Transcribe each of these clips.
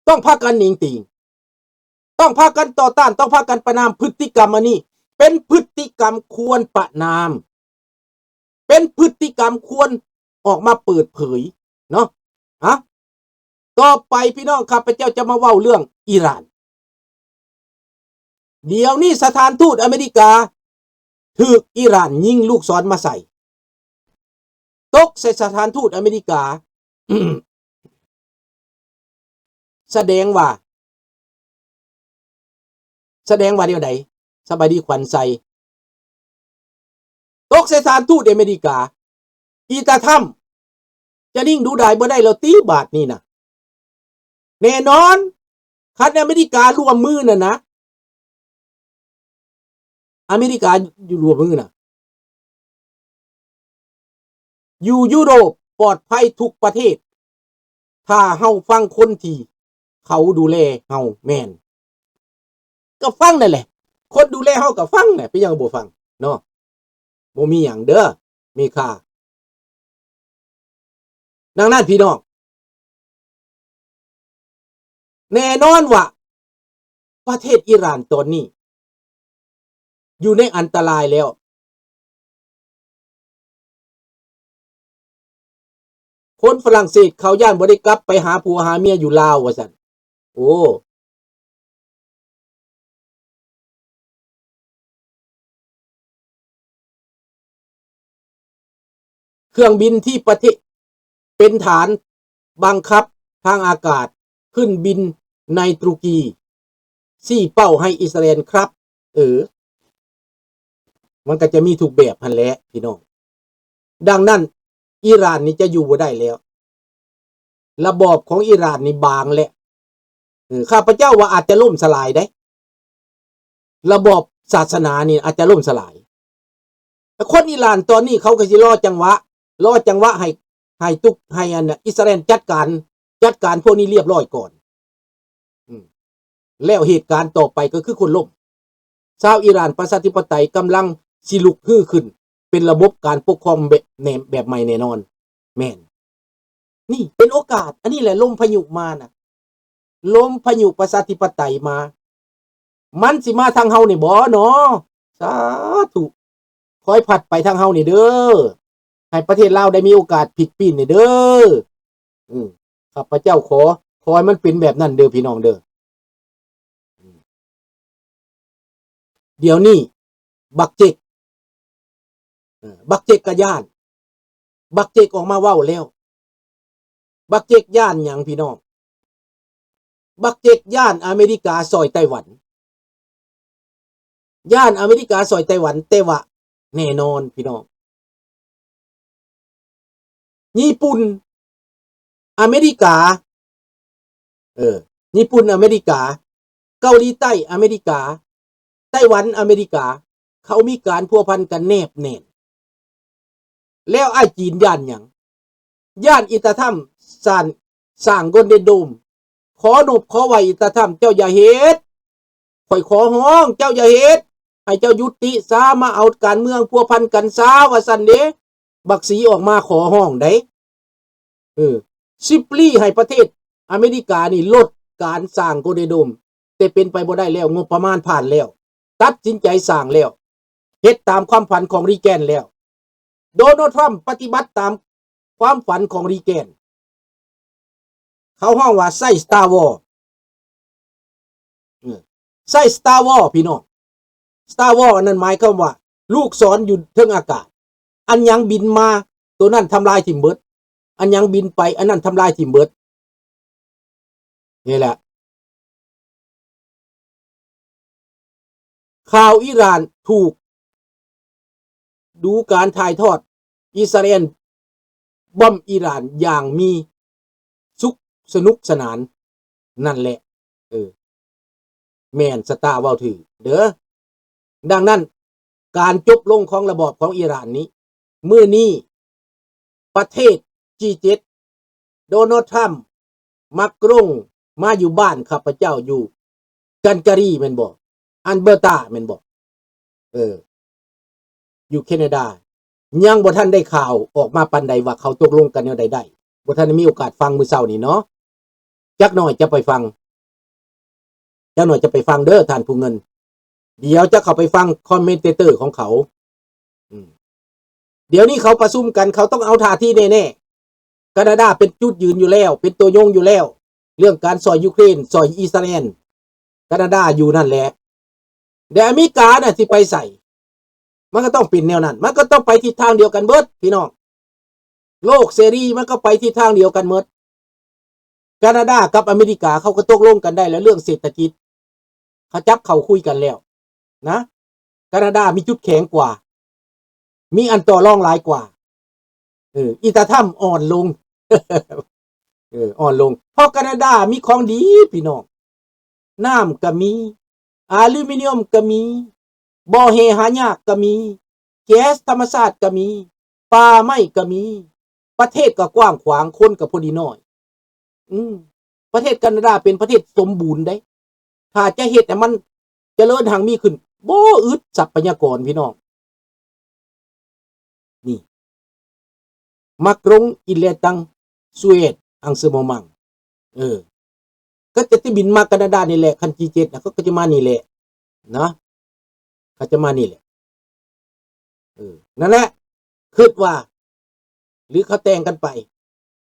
ຕ້ອງພາກັນໜິງຕີງ, ຕ້ອງພາກັນຕໍ່ຕ້ານ, ຕ້ອງພາກັນປະນາມພຶດຕິກຳອັນນີ້. ເປັນພຶດຕິກຳຄວນປະນາມ, ເປັນພຶດຕິກຳຄວນອອກມາເປີດເຜີຍເນາະ. ອະ ຕໍ່ໄປພີ່ນ້ອງ ຂ້າພະເຈົ້າຈະມາເວົ້າເລື່ອງອີຣານ. ດຽວນີ້ສະຖານທູດອາເມລິກາຖືກອີຣານຍິງລູກສອນມາໃສ່, ຕົກໃສ່ສະຖານທູດອາເມລິກາ. ສະແດງວ່າ ສະແດງວ່າແນວໃດ? ສະບາຍດີຂວັນໄຊ. ຕົກໃສ່ສະຖານທູດອາເມລິກາ. ອີຕາທຳຈະນິ່ງດູດາຍບໍ່ໄດ້ແລ້ວຕິບາດນີ້ນະ. ແນ່ນອນ ຄັນອາເມລິກາຮ່ວມມືນັ້ນນະ, ອາເມລິກາຢູ່ຮ່ວມມືນະ, ຢູ່ຢູໂຣບປອດໄພທຸກປະເທດ ຖ້າເຮົາຟັງຄົນທີ່ເຂົາດູແລເຮົາ. ແມ່ນ ກໍຟັງນັ້ນແຫຼະ, ຄົນດູແລເຮົາກໍຟັງແຫຼະ, ເປັນຫຍັງບໍ່ຟັງເນາະ? ບໍ່ມີຫຍັງເດີ ເມຄາ. ດັ່ງນັ້ນພີ່ນ້ອງ ແນ່ນອນວ່າປະເທດອີຣານຕອນນີ້ຢູ່ໃນອັນຕະລາຍແລ້ວ. ຄົນຝຣັ່ງເສດເຂົາຢ້ານບໍ່ໄດ້ກັບໄປຫາຜົວຫາເມຍຢູ່ລາວວ່າຊັ້ນ. ໂອ້ ເຄື່ອງບິນທີ່ປະເທດ ເປັນຖານບັງຄັບທາງອາກາດຂຶ້ນບິນໃນຕຸຣກີ ຊີ້ເປົ້າໃຫ້ອິດສະຣາແອນຄັບ. ເອີ ມັນກໍຈະມີທຸກແບບຫັ້ນແຫຼະພີ່ນ້ອງ. ດັ່ງນັ້ນ ອີຣານນີ້ຈະຢູ່ບໍ່ໄດ້ແລ້ວ. ລະບອບຂອງອີຣານນີ້ບາງແລ້ວ. ເອີ ຂ້າພະເຈົ້າວ່າອາດຈະລົ້ມສະຫຼາຍໄດ໋. ລະບອບສາສະໜານີ້ອາດຈະລົ້ມສະຫຼາຍ. ແຕ່ຄົນອີຣານຕອນນີ້ເຂົາກໍຊິລໍຈັງຫວະ, ລໍຈັງຫວະໃຫ້ ໃຫ້ຕຸກ ໃຫ້ອັນ ອິດສະຣາແອນຈັດການ ຈັດການພວກນີ້ລຽບຮ້ອຍກ່ອນ. ອືມ ແລ້ວເຫດການຕໍ່ໄປກໍຄືຄົນລົ້ມ. ຊາວອີຣານປະຊາທິປະໄຕກຳລັງຊິລຸກຮືຂຶ້ນເປັນລະບົບການປົກຄອງແບບແນມ ແບບໃໝ່ແນ່ນອນ. ແມ່ນ ນີ້ເປັນໂອກາດ. ອັນນີ້ແຫຼະລົມພາຍຸມານະ, ລົມພາຍຸປະຊາທິປະໄຕມາ. ມັນຊິມາທາງເຮົານີ້ບໍ່ນໍ? ສາທຸ ຄອຍພັດໄປທາງເຮົານີ້ເດີ, ໃຫ້ປະເທດລາວໄດ້ມີໂອກາດພິກປີ້ນນີ້ເດີ. ອືມ ຂ້າພະເຈົ້າຂໍ ຂໍໃຫ້ມັນເປັນແບບນັ້ນເດີພີ່ນ້ອງເດີ. ດຽວນີ້ບັກເຈັກ ເອີ ບັກເຈັກກໍຢ້ານ, ບັກເຈັກອອກມາເວົ້າແລ້ວ. ບັກເຈັກຢ້ານຫຍັງພີ່ນ້ອງ? ບັກເຈັກຢ້ານອາເມລິກາຊ່ອຍໄຕ້ຫວັນ, ຢ້ານອາເມລິກາຊ່ອຍໄຕ້ຫວັນ. ແຕ່ວ່າແນ່ນອນພີ່ນ້ອງ ຍີ່ປຸ່ນ ອາເມລິກາ ເອີ ຍີ່ປຸ່ນ ອາເມລິກາ, ເກົາຫຼີໃຕ້ ອາເມລິກາ, ໄຕ້ຫວັນ ອາເມລິກາ ເຂົາມີການພົວພັນກັນແນບແໜ້ນ. ແລ້ວອ້າຍຈີນຢ້ານຫຍັງ? ຢ້ານອີຕາທຳສ້າງ ສ້າງໂກນເດນໂດມ. ຂໍນົບຂໍໄຫວ້ອີຕາທຳ ເຈົ້າຢ່າເຮັດ, ຂ້ອຍຂໍຮ້ອງເຈົ້າຢ່າເຮັດ, ໃຫ້ເຈົ້າຢຸດຕິຊາ, ມາເອົາການເມືອງພົວພັນກັນຊາ ວ່າຊັ້ນເດ້. ບັກສີອອກມາຂໍຮ້ອງໃດ໋. ເອີ ຊິບລີໃຫ້ປະເທດອາເມລິການີ້ລົດການສ້າງໂກນເດນໂດມ, ແຕ່ເປັນໄປບໍ່ໄດ້ແລ້ວ, ງົບປະມານຜ່ານແລ້ວ, ຕັດສິນໃຈສ້າງແລ້ວ, ເຮັດຕາມຄວາມຝັນຂອງຣີແກນແລ້ວ. ໂດນັລ ທຣຳ ປະຕິບັດຕາມຄວາມຝັນຂອງຣີແກນ. ເຂົາຮ້ອງວ່າໃຊ້ Star War ເອີ ໃຊ້ Star War ພີ່ນ້ອງ. Star War ອັນນັ້ນໝາຍຄວາມວ່າລູກສອນຢູ່ເທິງອາກາດ, ອັນຫຍັງບິນມາ ໂຕນັ້ນທຳລາຍຖິ້ມເບິດ, ອັນຫຍັງບິນໄປ ອັນນັ້ນທຳລາຍຖິ້ມເບິດ. ນີ້ແຫຼະ ຂ່າວອີຣານຖືກ ດູການຖ່າຍທອດ ອິດສະຣາແອນບອມອີຣານຢ່າງມີສຸກສະໜຸກສະໜານນັ້ນແຫຼະ. ເອີ ແມ່ນ ສະຕາເວົ້າຖືກເດີ. ດັ່ງນັ້ນ ການຈົບລົງຂອງລະບອບຂອງອີຣານນີ້ ມື້ນີ້ປະເທດ ຈີເຈັດ ໂດນັລ ທຣຳ ມາກຣົງ ມາຢູ່ບ້ານຂ້າພະເຈົ້າຢູ່ກັນກາຣີແມ່ນບໍ່? ອາລເບີຕາແມ່ນບໍ່? ເອີ ຢູ່ແຄນາດາ ຍັງບໍ່ທັນໄດ້ຂ່າວອອກມາປານໃດວ່າເຂົາຕົກລົງກັນແນວໃດໄດ້. ບໍ່ທັນໄດ້ມີໂອກາດຟັງມື້ເຊົ້ານີ້ເນາະ. ຈັກໜ່ອຍຈະໄປຟັງ ຈັກໜ່ອຍຈະໄປຟັງເດີ້ທ່ານຜູ້ເງິນ. ດຽວຈະເຂົ້າໄປຟັງຄອມເມັນເຕເຕີຂອງເຂົາ. ອືມ ດຽວນີ້ເຂົາປະຊຸມກັນ ເຂົາຕ້ອງເອົາທ່າທີແນ່ໆ. ການາດາເປັນຈຸດຢືນຢູ່ແລ້ວ ເປັນຕົວຍົງຢູ່ແລ້ວ ເລື່ອງການຊ່ອຍຢູເຄຣນ ຊ່ອຍອິດສະຣາແອນ ການາດາຢູ່ນັ້ນແຫຼະ. ແລະອາເມລິການະຊິໄປໃສ? ມັນກໍຕ້ອງເປັນແນວນັ້ນ ມັນກໍຕ້ອງໄປທິດທາງດຽວກັນເບິດພີ່ນ້ອງ. ໂລກເສລີມັນກໍໄປທິດທາງດຽວກັນໝົດ. ການາດາກັບອາເມລິກາເຂົາກໍຕົກລົງກັນໄດ້ແລ້ວເລື່ອງເສດຖະກິດ ເຂົາຈັບເຂົ້າຄຸຍກັນແລ້ວນະ. ການາດາມີຈຸດແຂງກວ່າ ມີອັນຕໍ່ລອງຫຼາຍກວ່າ. ເອີ ອີຕາທຳອ່ອນລົງ ເອີ ອ່ອນລົງ ເພາະການາດາມີຂອງດີພີ່ນ້ອງ. ນ້ຳກໍມີ ອາລູມິນຽມກໍມີ ບໍ່ແຮ່ຫາຍາກກໍມີ ແກັສທຳມະຊາດກໍມີ ປ່າໄມ້ກໍມີ ປະເທດກໍກວ້າງຂວາງ ຄົນກໍພໍດີໜ້ອຍ. ອືມ ປະເທດການາດາເປັນປະເທດສົມບູນເດ້. ຖ້າຈະເຮັດໃຫ້ມັນຈະເລີນຮັ່ງມີຂຶ້ນ ບໍ່ອຶດຊັບພະຍາກອນພີ່ນ້ອງ. ນີ້ ມັກລົງອິນແລຕັງ ສວຽດ ອັງເຊີມອມັງ. ເອີ ກໍຈະຕິບິນມາການາດານີ້ແຫຼະ ຄັນຈີເຈັດນະ ເຂົາກໍຈະມານີ້ແຫຼະນະ ເຂົາຈະມານີ້ແຫຼະ. ເອີ ນັ້ນແຫຼະ ຄິດວ່າ ຫຼືເຂົາແຕ່ງກັນໄປ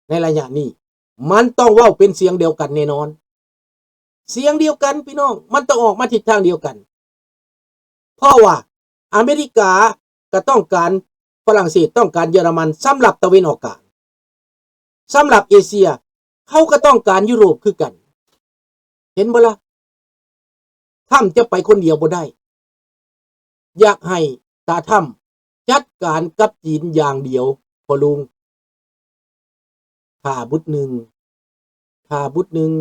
ໃນໄລຍະນີ້ ມັນຕ້ອງເວົ້າເປັນສຽງດຽວກັນແນ່ນອນ. ສຽງດຽວກັນພີ່ນ້ອງ ມັນຕ້ອງອອກມາທິດທາງດຽວກັນ. ເພາະວ່າອາເມລິກາກໍຕ້ອງການຝຣັ່ງເສດ ຕ້ອງການເຢຍລະມັນສຳລັບຕາເວັນອອກກາງ. ສຳລັບເອເຊຍ ເຂົາກໍຕ້ອງການຢູໂຣບຄືກັນ. ເຫັນບໍ່ລະ? ທຳຈະໄປຄົນດຽວບໍ່ໄດ້. ຢາກໃຫ້ຕາທຳຈັດການກັບຈີນຢ່າງດຽວ ພໍ່ລຸງ. ຖ້າບຸດໜຶ່ງ ຖ້າບຸດໜຶ່ງ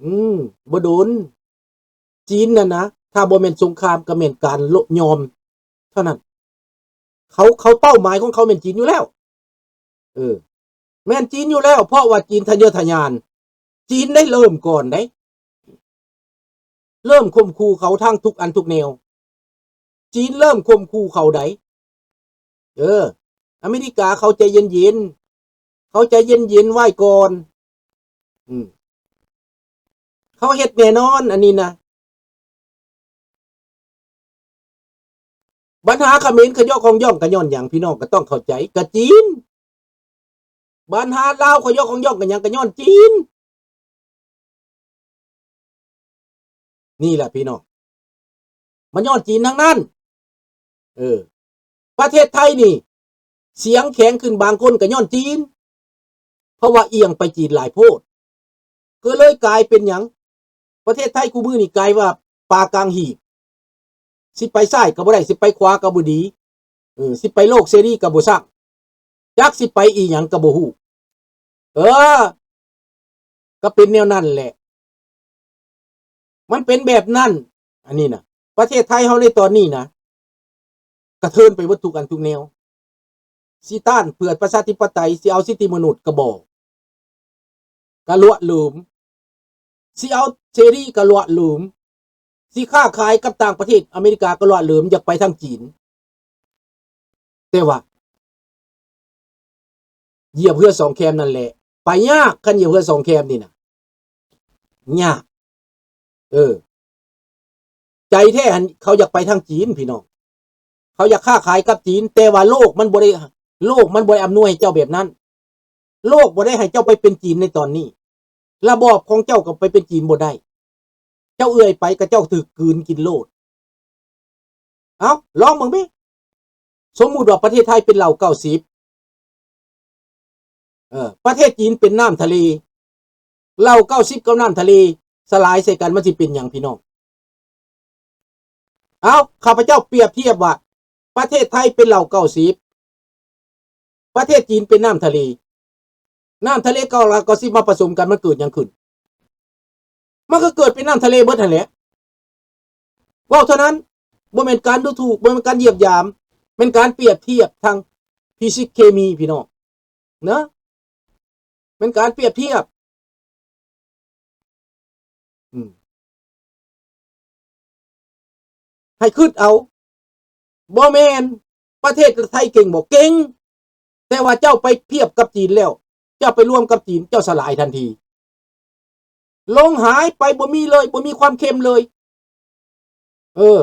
ອືມ ບໍ່ດົນ ຈີນນັ້ນນະ ຖ້າບໍ່ແມ່ນສົງຄາມ ກໍແມ່ນການໂລະ ຍອມເທົ່ານັ້ນ. ເຂົາ ເຂົາເປົ້າໝາຍຂອງເຂົາແມ່ນຈີນຢູ່ແລ້ວ. ເອີ ແມ່ນຈີນຢູ່ແລ້ວ ເພາະວ່າຈີນທະເຍີທະຍານ. ຈີນໄດ້ເລີ່ມກ່ອນເດ້ ເລີ່ມຂົ່ມຂູ່ເຂົາທາງທຸກອັນທຸກແນວ. ຈີນເລີ່ມຂົ່ມຂູ່ເຂົາໃດ. ເອີ ອາເມລິກາເຂົາໃຈເຢັນໆ ເຂົາໃຈເຢັນໆໄວ້ກ່ອນ. ອືມ ເຂົາເຮັດແນ່ນອນອັນນີ້ນະ. ບັນຫາຂະເໝນຂະເຍາະຂອງຫຍ້ອງກະຍ້ອນຫຍັງ? ພີ່ນ້ອງກໍຕ້ອງເຂົ້າໃຈ ກະຈີນ. ບັນຫາລາວຂະເຍາະຂອງຫຍ້ອງກະຫຍັງ? ກະຍ້ອນຈີນ. ນີ້ແຫຼະພີ່ນ້ອງ ມັນຍ້ອນຈີນທັງນັ້ນ. ເອີ ປະເທດໄທນີ້ ສຽງແຂງຂຶ້ນບາງຄົນກໍຍ້ອນຈີນ ເພາະວ່າອຽງໄປຈີນຫຼາຍໂພດ ກໍເລີຍກາຍເປັນຫຍັງ? ປະເທດໄທຄູ່ມື້ນີ້ກາຍວ່າປາກາງຫີບ ຊິໄປຊ້າຍກໍບໍ່ໄດ້ ຊິໄປຂວາກໍບໍ່ດີ ເອີ ຊິໄປໂລກເສລີກໍບໍ່ຊ່າງ ຈັກຊິໄປອີ່ຫຍັງກໍບໍ່ຮູ້. ເອີ ກໍເປັນແນວນັ້ນແຫຼະ ມັນເປັນແບບນັ້ນ. ອັນນີ້ນະ ປະເທດໄທເຮົາໃນຕອນນີ້ນະ ກະເທີນໄປເບິດທຸກອັນທຸກແນວ. ຊິຕ້ານເພື່ອປະຊາທິປະໄຕ ຊິເອົາສິດທິມະນຸດກະບໍ່ ກະຫຼວະຫຼູມ ຊິເອົາເສລີກະຫຼວະຫຼູມ ຊິຄ້າຂາຍກັບຕ່າງປະເທດ ອາເມລິກາກະຫຼວະຫຼູມ ຢາກໄປທາງຈີນ. ແຕ່ວ່າ ຢຽບເຮືອສອງແຄມນັ້ນແຫຼະ ໄປຍາກ. ຄັນຢຽບເຮືອສອງແຄມນີ້ນະ ຍາກ. ເອີ ໃຈແທ້ຫັ້ນເຂົາຢາກໄປທາງຈີນພີ່ນ້ອງ ເຂົາຢາກຄ້າຂາຍກັບຈີນ ແຕ່ວ່າໂລກມັນບໍ່ໄດ້ ໂລກມັນບໍ່ໄດ້ອຳນວຍໃຫ້ເຈົ້າແບບນັ້ນ. ໂລກບໍ່ໄດ້ໃຫ້ເຈົ້າໄປເປັນຈີນໃນຕອນນີ້ ລະບອບຂອງເຈົ້າກໍໄປເປັນຈີນບໍ່ໄດ້. ເຈົ້າເອື້ອຍໄປກໍເຈົ້າຖືກກືນກິນໂລດ. ເອົ້າ ລອງເບິ່ງເບ ສົມມຸດວ່າປະເທດໄທເປັນເຫຼົ້າເກົ້າສິບ ເອີ ປະເທດຈີນເປັນນ້ຳທະເລ ເຫຼົ້າເກົ້າສິບກັບນ້ຳທະເລສະຫຼາຍໃສ່ກັນ ມັນຊິເປັນຫຍັງພີ່ນ້ອງ? ເອົ້າ ຂ້າພະເຈົ້າປຽບທຽບວ່າ ປະເທດໄທເປັນເຫຼົ້າເກົ້າສິບ ປະເທດຈີນເປັນນ້ຳທະເລ ນ້ຳທະເລເກົ້າສິບມາປະສົມກັນ ມັນເກີດຫຍັງຂຶ້ນ? ມັນກໍເກີດເປັນນ້ຳທະເລເບິດຫັ້ນແຫຼະ. ເວົ້າເທົ່ານັ້ນ ບໍ່ແມ່ນການດູຖູກ ບໍ່ແມ່ນການຢຽບຢາມ ແມ່ນການປຽບທຽບທາງຟີຊິກເຄມີພີ່ນ້ອງເນາະ ແມ່ນການປຽບທຽບ. ອືມ ໃຫ້ຄິດເອົາ ບໍ່ແມ່ນປະເທດໄທເກັ່ງບໍ່? ເກັ່ງ ແຕ່ວ່າເຈົ້າໄປທຽບກັບຈີນແລ້ວ ເຈົ້າໄປລວມກັບຈີນ ເຈົ້າສະຫຼາຍທັນທີ. ລົງຫາຍໄປ ບໍ່ມີເລີຍ ບໍ່ມີຄວາມເຄັມເລີຍ. ເອີ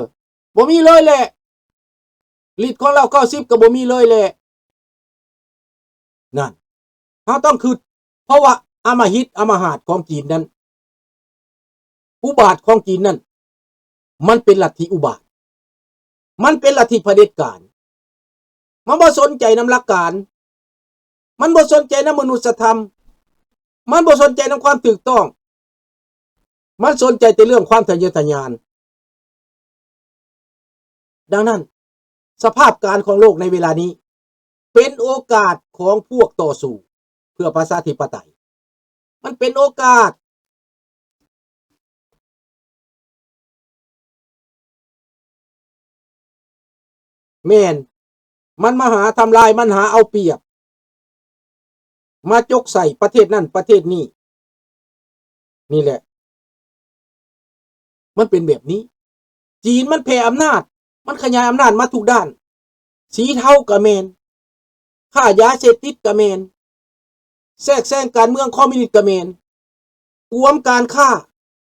ບໍ່ມີເລີຍແຫຼະ ລິດຂອງເຫຼົ້າເກົ້າສິບກໍບໍ່ມີເລີຍແຫຼະ. ນັ້ນ ເຮົາຕ້ອງຄິດ ເພາະວ່າອຳມະຫິດອຳມະຫາດຂອງຈີນນັ້ນ ອຸບາດຂອງຈີນນັ້ນ ມັນເປັນລັດທິອຸບາດ ມັນເປັນລັດທິຜະເດັດການ ມັນບໍ່ສົນໃຈນຳຫຼັກການ ມັນບໍ່ສົນໃຈນຳມະນຸດສະທຳ ມັນບໍ່ສົນໃຈນຳຄວາມຖືກຕ້ອງ ມັນສົນໃຈແຕ່ເລື່ອງຄວາມທະເຍີທະຍານ. ດັ່ງນັ້ນ ສະພາບການຂອງໂລກໃນເວລານີ້ ເປັນໂອກາດຂອງພວກຕໍ່ສູ້ເພື່ອປະຊາທິປະໄຕ. ມັນເປັນໂອກາດ. ແມ່ນ ມັນມາຫາທຳລາຍ ມັນຫາເອົາປຽບ ມາຈົກໃສ່ປະເທດນັ້ນປະເທດນີ້ ນີ້ແຫຼະ ມັນເປັນແບບນີ້. ຈີນມັນແຜ່ອຳນາດ ມັນຂະຫຍາຍອຳນາດມາທຸກດ້ານ ສີເທົາກໍແມ່ນ ຄ້າຢາເສບຕິດກໍແມ່ນ ແຊກແຊງການເມືອງຄອມມິວນິດກໍແມ່ນ ກວມການຄ້າ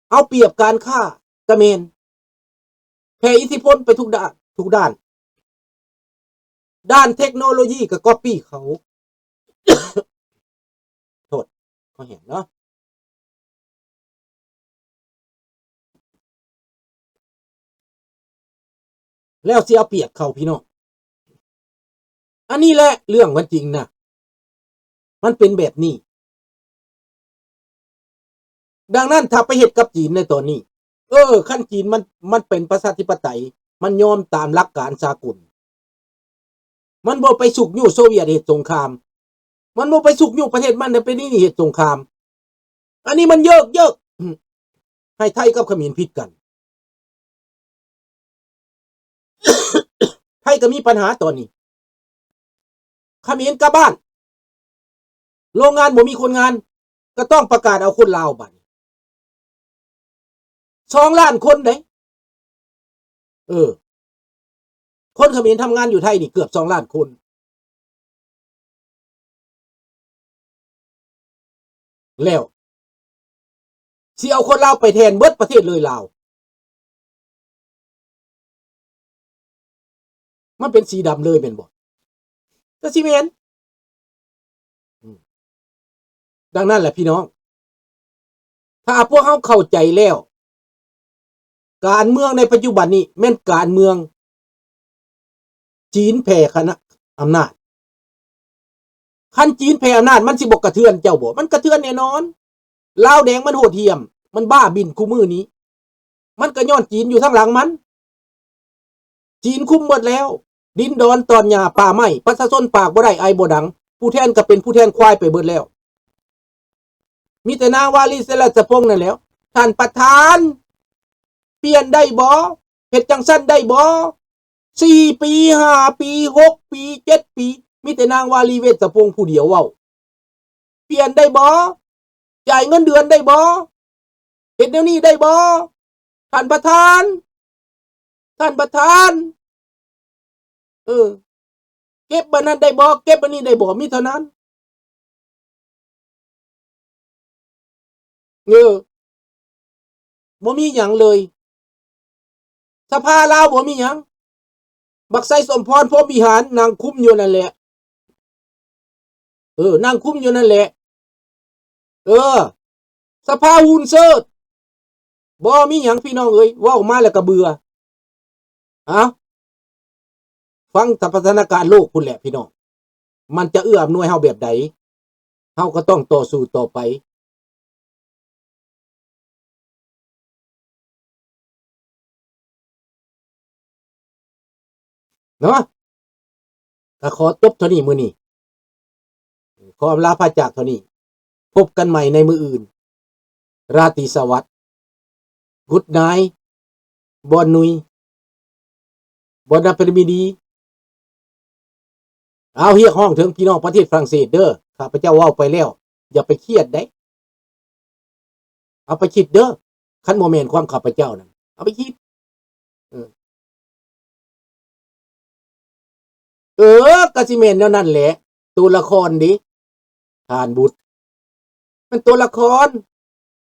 ເອົາປຽບການຄ້າກໍແມ່ນ ແຜ່ອິດທິພົນໄປທຸກດ້ານ ທຸກດ້ານ ດ້ານເທັກໂນໂລຢີກໍກັອບປີ້ເຂົາ ໂທດ ຂໍແຫ້ງເນາະ ແລ້ວຊິເອົາປຽບເຂົາ ພີ່ນ້ອງ. ອັນນີ້ແຫຼະເລື່ອງມັນຈິງນະ ມັນເປັນແບບນີ້. ດັ່ງນັ້ນ ຖ້າໄປເຮັດກັບຈີນໃນຕອນນີ້ ເອີ ຄັນຈີນມັນ ມັນເປັນປະຊາທິປະໄຕ ມັນຍອມຕາມຫຼັກການສາກົນ ມັນບໍ່ໄປຊຸກຍູ້ໂຊວຽດເຮັດສົງຄາມ ມັນບໍ່ໄປຊຸກຍູ້ປະເທດມັນໃຫ້ໄປນີ້ເຮັດສົງຄາມ. ອັນນີ້ມັນເຢິກເຢິກ ໃຫ້ໄທກັບຂະເໝນຜິດກັນ ໄທກໍມີບັນຫາຕອນນີ້ ຂະເໝນກັບບ້ານ ໂລງງານບໍ່ມີຄົນງານ ກໍຕ້ອງປະກາດເອົາຄົນລາວບາດນີ້ ສອງລ້ານຄົນເດ້. ເອີ ຄົນຂະເໝນທຳງານຢູ່ໄທນີ້ເກືອບສອງລ້ານຄົນ ແລ້ວຊິເອົາຄົນລາວໄປແທນເບິດປະເທດເລີຍລາວ ມັນເປັນສີດຳເລີຍແມ່ນບໍ່? ກໍຊິແມ່ນ ອືມ ດັ່ງນັ້ນແຫຼະພີ່ນ້ອງ ຖ້າພວກເຮົາເຂົ້າໃຈແລ້ວ ການເມືອງໃນປັດຈຸບັນນີ້ແມ່ນການເມືອງຈີນແຜ່ຄະນະອຳນາດ. ຄັນຈີນແຜ່ອຳນາດ ມັນຊິບໍ່ກະເທືອນເຈົ້າບໍ່? ມັນກະເທືອນແນ່ນອນ. ລາວແດງມັນໂຫດຫ້ຽມ ມັນບ້າບິນຄູ່ມື້ນີ້ ມັນກໍຍ້ອນຈີນຢູ່ທາງຫຼັງມັນ. ຈີນຄຸມໝົດແລ້ວ ດິນດອນຕອນຫຍ້າປ່າໄມ້ ປະຊາຊົນປາກບໍ່ໄດ້ ໄອບໍ່ດັງ ຜູ້ແທນກໍເປັນຜູ້ແທນຄວາຍໄປເບິດແລ້ວ. ມີແຕ່ນາງວາລີ ເສນລາຊະພົງນັ້ນແຫຼ້ວ ທ່ານປະທານ ປ່ຽນໄດ້ບໍ່? ເຮັດຈັ່ງຊັ້ນໄດ້ບໍ່? ສີ່ປີ ຫ້າປີ ຫົກປີ ເຈັດປີ ມີແຕ່ນາງວາລີ ເວດສະພົງຜູ້ດຽວເວົ້າ ປ່ຽນໄດ້ບໍ່? ຈ່າຍເງິນເດືອນໄດ້ບໍ່? ເຮັດແນວນີ້ໄດ້ບໍ່? ທ່ານປະທານ ທ່ານປະທານ ເອີ ເກັບອັນນັ້ນໄດ້ບໍ່? ເກັບອັນນີ້ໄດ້ບໍ່? ມີເທົ່ານັ້ນ. ເອີ ບໍ່ມີຫຍັງເລີຍ. ສະພາລາວບໍ່ມີຫຍັງ. ບັກໄຊສົມພອນ ພົມວິຫານ ນັ່ງຄຸມຢູ່ນັ້ນແຫຼະ. ເອີ ນັ່ງຄຸມຢູ່ນັ້ນແຫຼະ. ເອີ ສະພາຫຸ່ນເສີດ ບໍ່ມີຫຍັງພີ່ນ້ອງເອີຍ ເວົ້າມາແລ້ວກໍເບື່ອ. ເອົ້າ ຟັງສະຖານະການໂລກພຸ້ນແຫຼະພີ່ນ້ອງ ມັນຈະເອື້ອອຳນວຍເຮົາແບບໃດ ເຮົາກໍຕ້ອງຕໍ່ສູ້ຕໍ່ໄປ. ເນາະ ກໍຂໍຈົບເທົ່ານີ້ມື້ນີ້ ຂໍອຳລາພາຈາກເທົ່ານີ້ ພົບກັນໃໝ່ໃນມື້ອື່ນ. ລາຕີສະຫວັດ Good night. Bonne nuit. Bon après-midi. ເອົາ ຮຽກຮ້ອງເຖິງພີ່ນ້ອງປະເທດຝຣັ່ງເສດເດີ ຂ້າພະເຈົ້າເວົ້າໄປແລ້ວ ຢ່າໄປຄຽດເດ້. ເອົາໄປຄິດເດີ ຄັນບໍ່ແມ່ນຄວາມຂ້າພະເຈົ້ານັ້ນ ເອົາໄປຄິດ. ເອີ ເອີ ກະຊິແມ່ນແນວນັ້ນແຫຼະ ໂຕລະຄອນເດ້ ທ່ານບຸດ ມັນໂຕລະຄອນ.